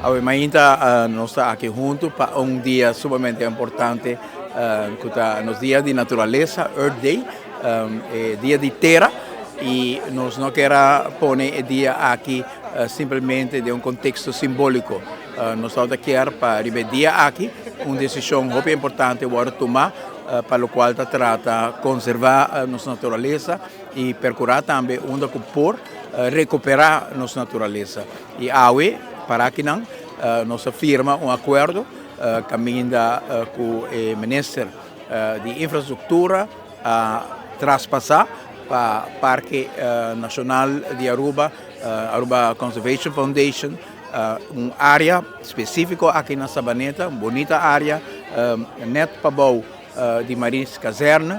Awe mainta nos ta aki huntu pa un dia sumamente importante ku ta nos dia di naturalesa, Earth Day, e dia di tera i nos no kier a pone e dia aki simplemente den un konteksto simboliko. Nos tabata kier pa riba e dia aki un desishon hopi importante wòrdu tuma pa lokual ta trata konservá nos naturalesa i perkurá tambe unda ku por rekuperá nos naturalesa. I awe, para akinan, nos a firma un akuerdo kaminda ku e minister di infrastruktura a traspasá pa Parke Nashonal di Aruba, Aruba Conservation Foundation, un área spesífiko aki na Sabaneta, un bunita área nèt pabou di Maris Kazerne,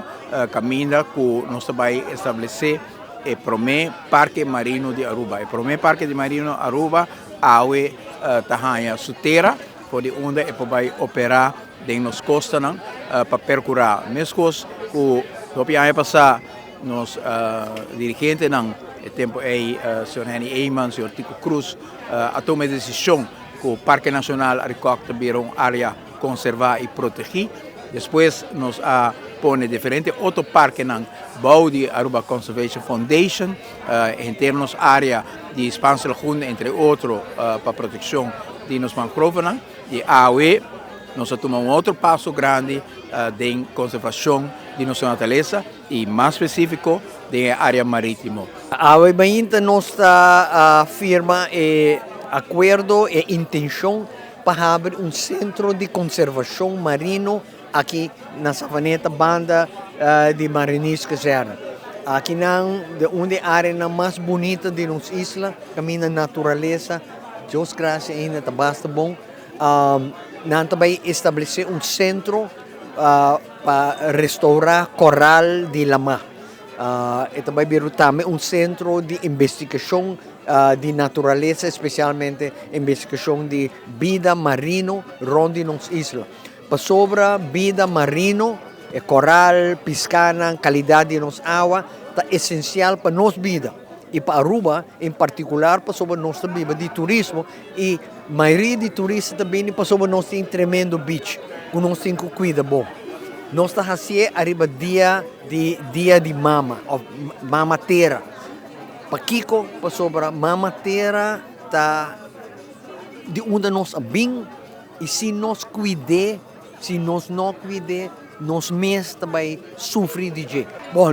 kaminda ku nos ta bai establesé e promé parke marino di Aruba. E promé parke di marino Aruba awe ta haña su tera for di unda e por bai operá den nos kostanan pa perkurá. Meskos ku hopi aña pasá nos dirigentenan e tempu ei señor Henny Eman, señor Tico Cruz a tuma e desishon ku Parke Nashonal Arikok ta bira un área konservá i protegí. Despues nos a pone diferente otro parkenan bou di Aruba Conservation Foundation, henter nos área di Spaanse Lagoen entre otro pa protekshon di nos mangrovenan. I awe nos a tuma un otro paso grandi den konservashon di nos naturalesa i mas spesífiko den e área marítimo. Awe mainta nos ta firma e akuerdo, e intenshon pa habri un sentro di konservashon marino aki na Savaneta banda di Marinierskazerne. Akinan ta un di e areanan mas bunita di nos isla, kaminda naturalesa, Dios gracia ainda ta basta bon. Nan ta bai establesé un sentro pa restourá koral di lamá. E ta bai bira tambe un sentro di investigashon di naturalesa, espesialmente investigashon di bida marino rònt di nos isla. Pasobra bida marino, e koral, piskanan, kalidat di nos awa ta esensial pa nos bida i pa Aruba en partikular pasobra nos ta biba di turismo i mayoria di turista ta bini pasobra nos tin tremendo beach ku nos tin ku kuida bon. Nos ta hasié ariba dia di dia di mama òf mama tera. Pakiko? Pasobra mama tera ta di unda nos a bin i si nos kuid'é, si nos no kuid'é, nos mes ta bai sufri di dje. Bon,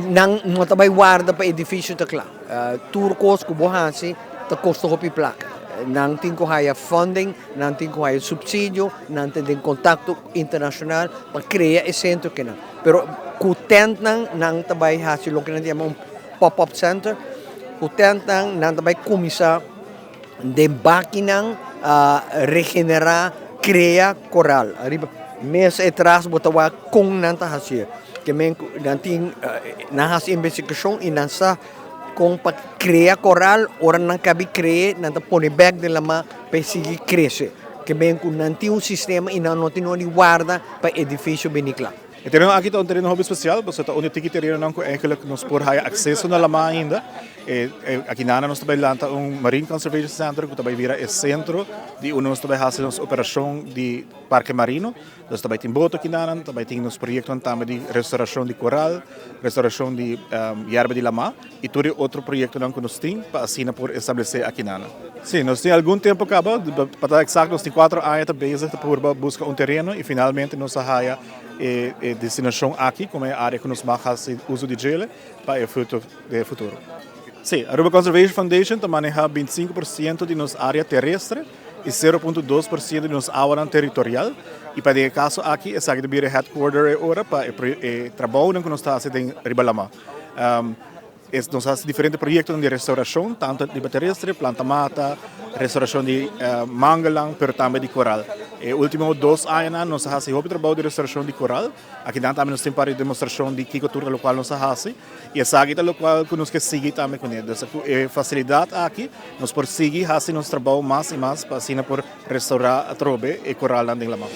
nan no ta bai warda pa edifisio ta kla. Tur kos ku bo hasi ta kosta hopi plaka. Nan tin ku haya funding, nan tin ku haya supsidio, nan ta den kontakto internashonal pa krea e sentro kinan. Pero ku tèntnan nan ta bai hasi loke nan ta yama un pop-up center. Ku tèntnan nan ta bai kuminsá den bakinan regenerá, krea koral. Ariba mes e tras bo ta wak kon nan ta hasié. Ke men ku nan tin nan hasi investigashon i nan sa kon pa krea koral. Ora nan kabi kre'é nan ta pone bèk den lamá pa e sigui krese. Ke men ku nan tin un sistema i nan no tin nodi warda pa edifisio bini kla. E tereno aki ta un tereno hopi spesial pasobra ta un di e tiki terenonan ku eigenlijk nos por haya akseso na lamá ainda. Aki nana nos ta bai lanta un Marine Conservation Center ku ta bai bira e sentro di unda nos ta bai hasi nos operashon di parke marino. Nos ta bai tin boto aki nana, ta bai tin nos proyektonan tambe di restaurashon di koral, restaurashon di yerba di lamá i tur e otro proyektonan ku nos tin pa asina por establesé aki nana. Sí, nos tin algun tempu kaba, pa ta eksakto nos tin kuater aña ta bezig ta purba buska un tereno i finalmente nos a haya e destinashon aki komo e área ku nos mag hasi uso di djele pa e den e futuro. Sí, Aruba Conservation Foundation ta maneha 25% di nos área terestre i 0.2% di nos awanan teritorial i pa den e kaso aki esaki ta bira e headquarter e ora pa e trabounan ku nos ta hasi den riba lama. Nos hasi diferente proyektonan di restaurashon tantu riba terestre, planta mata, restaurashon di mangelnan pero tambe di koral. E ultimo dos añanan nos a hasi hopi trabou di restaurashon di koral. Akinan tambe nos tin par di demostrashon di kiko tur ta lokual nos a hasi i esaki ta lokual ku nos ke sigui tambe kuné. Dus ku e fasilidat aki nos por sigui hasi nos trabou mas i mas pa asina por restaurá atrobe e koralnan den laman.